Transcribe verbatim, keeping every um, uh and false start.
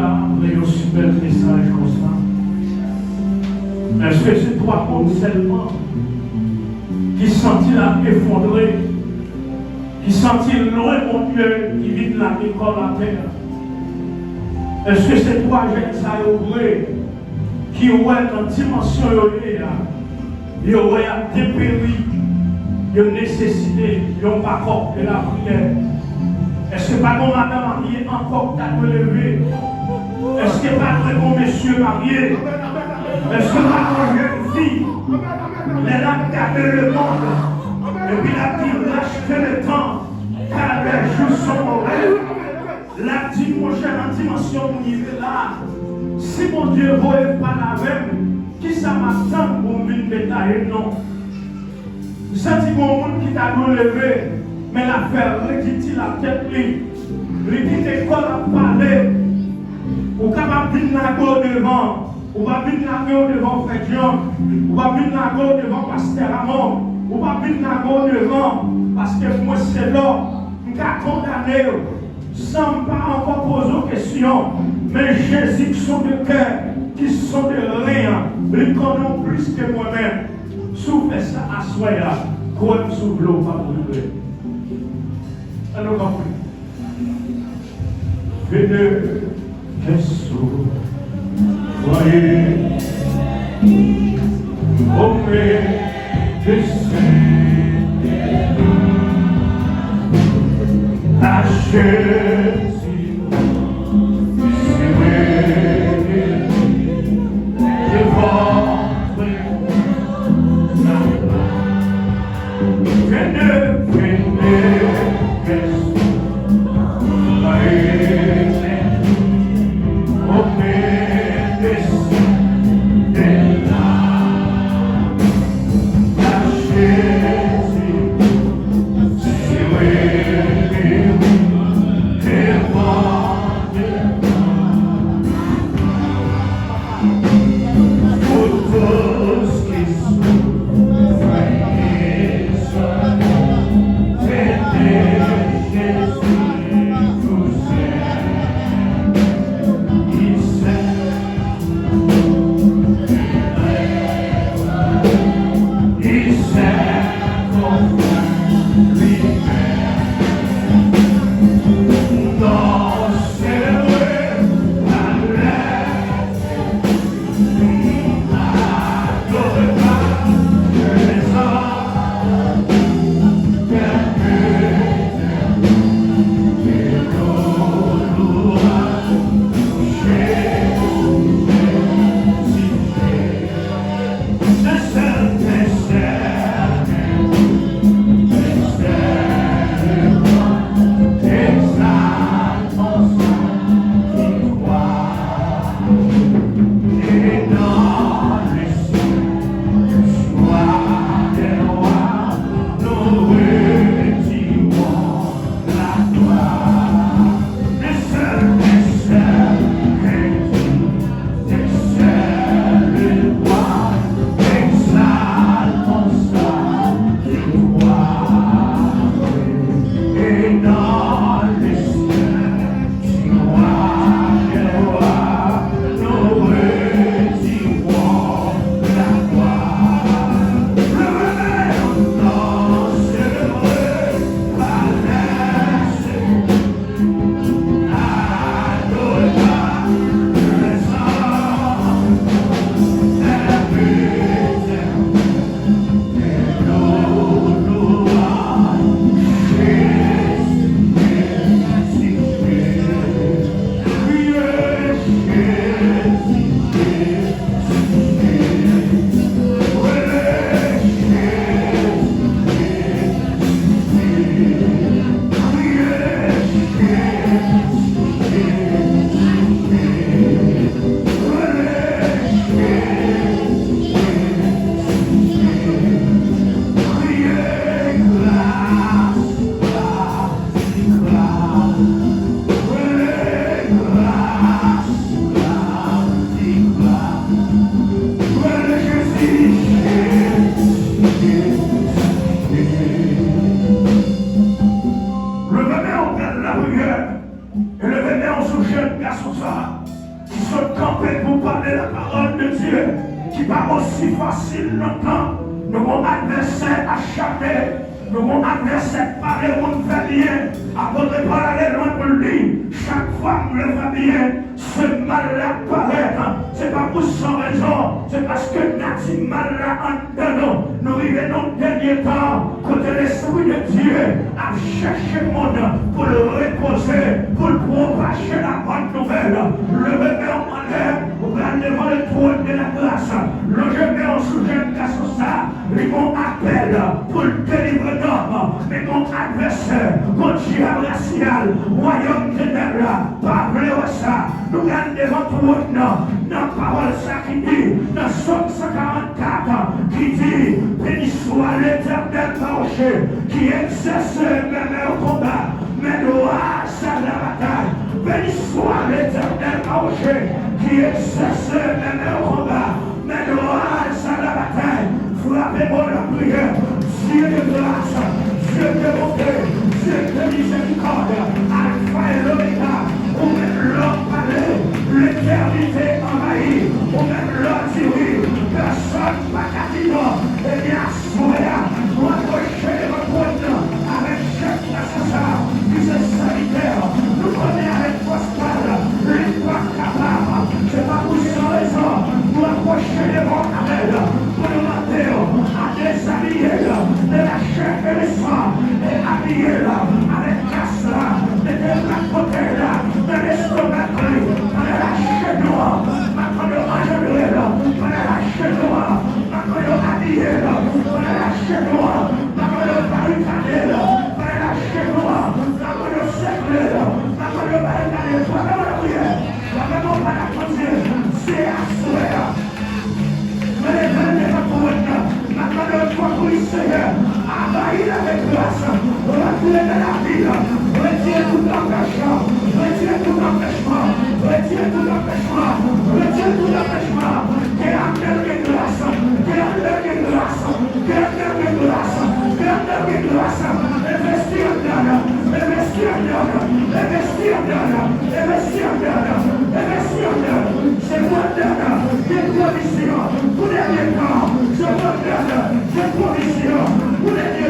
Apre yon si bèl mesaj konsa, èske se twa moun sèlman ki santi l ap efondre, ki santi l lwen Bondye, ki vin lage kò l atè? Èske se twa jèn sa yo vre ki wè nan dimansyon yo ye a, yo wè y ap deperi, yo nesesite yon bakòp de lapriyè? Èske pa gen madanm marye ankò k ta dwe leve? Èske pa dwe gen mesye marye? Èske pa gen jèn fi, lè l ap gade lemonn, epi l ap di, rachte le tan, car les jours sont mauvais? L ap di, monchè, nan dimansyon m rive la, si Bondye voye l pale avè m, kisa m ap tann pou m vin detaye non? M santi gen yon moun ki ta dwe leve, men l ap fè ridikil ak tèt li. Li kite kò l ap pale. Ou kapab vin lage w devan. Ou pa vin lage w devan frè John. Ou pa vin lage w devan pastè Ramon. Ou pa vin lage w devan, paske mwen se lòm. M ka kondane w san m pa ankò poze w kesyon. Men Jezi ki sonde kè, ki sonde ren an, li konnen w plis ke mwen menm. Si w fè sa aswè a, kwè m, si w vle w p ap regrèt. Ann nou kanpe. Vede kè sou mwen. Ome de Sentespri. Achte Leve men w, gad lapriyè, e leve men w sou jèn gason sa a. sot kanpe pou pale lapawòl de Dye, ki pa osi fasil lontan. Nou gon advèsè acharne, nou gon advèsè k pa vle moun fè byen. Apot Pòl ale lwen pou l di, chak fwa m vle fè byen, se mal la k parèt. Se pa pou san rezon, se paske nati mal la anndan nou. Nou rive nan dènye tan kote Lespri de Dye ap chèche moun pou l repoze, pou l pwopaje la bòn nouvèl. Leve men w anlè, ou pral devan le trône de la grâce. Lonje men w sou jèn gason sa, li gon apèl pou l delivre nanm, men gon advèsè, gon dyab rasyal, wayòm tenèb la pa vle wè sa. Nou pral devan twòn nan, nan pawòl sa ki di nan Sòm san karannkat, ki di, Béni soit l'Éternel, mon rocher, qui exerce mes meilleurs combats, mes droits à la bataille. Béni soit l'Éternel, mon rocher, qui exerce mes meilleurs combats, mes droits à la bataille. Frape men w nan priyè. Dieu de grâce, Dieu de bonté, Dieu de miséricorde, Alpha et l'Oméga, ou menm lè w pale, letènite anvayi, ou menm lè w di wi, pèsonn pa ka di non. Ebyen, aswè a, nou apwoche devan twòn nan avèk chèf Sa sa, ki se sèvitè, nou konnen avèk fòs pa l, li p ap kapab. Se pa pou san rezon nou apwoche devan avè l pou nou mande w a dezabiye l de la chair et le sang e abiye l avèk gras la, mete l nan kotèy la, nan lestomak li, pandan l achenou an, m ap mande w anjandre l, pandan l achenou an, m ap mande w abiye l, pandan l achenou an, m ap mande w barikade l, pandan l achenou an, m ap mande w sèkle l, m ap mande w barikade l. Frape men w nan priyè. Frape men w pa dakò Dye. Se aswè a. Mwen leve m devan twòn nan. M ap mande w kouvri Senyè. Anvayi l avèk gras. Rantre nan lavi l. Retire tout anpèchman. Retire tout anpèchman. Retire tout anpèchman. Retire tout anpèchman. Ke anndan l gen gras. Ke anndan l gen gras. Ke anndan l gen gras. Ke anndan l gen gras. Envesti anndan l. Envesti anndan l. Envesti anndan l. Envesti anndan l. Envesti anndan l. Se pou anndan l gen pwovizyon pou dènye tan. Se pou anndan l gen pwovizyon pou dènye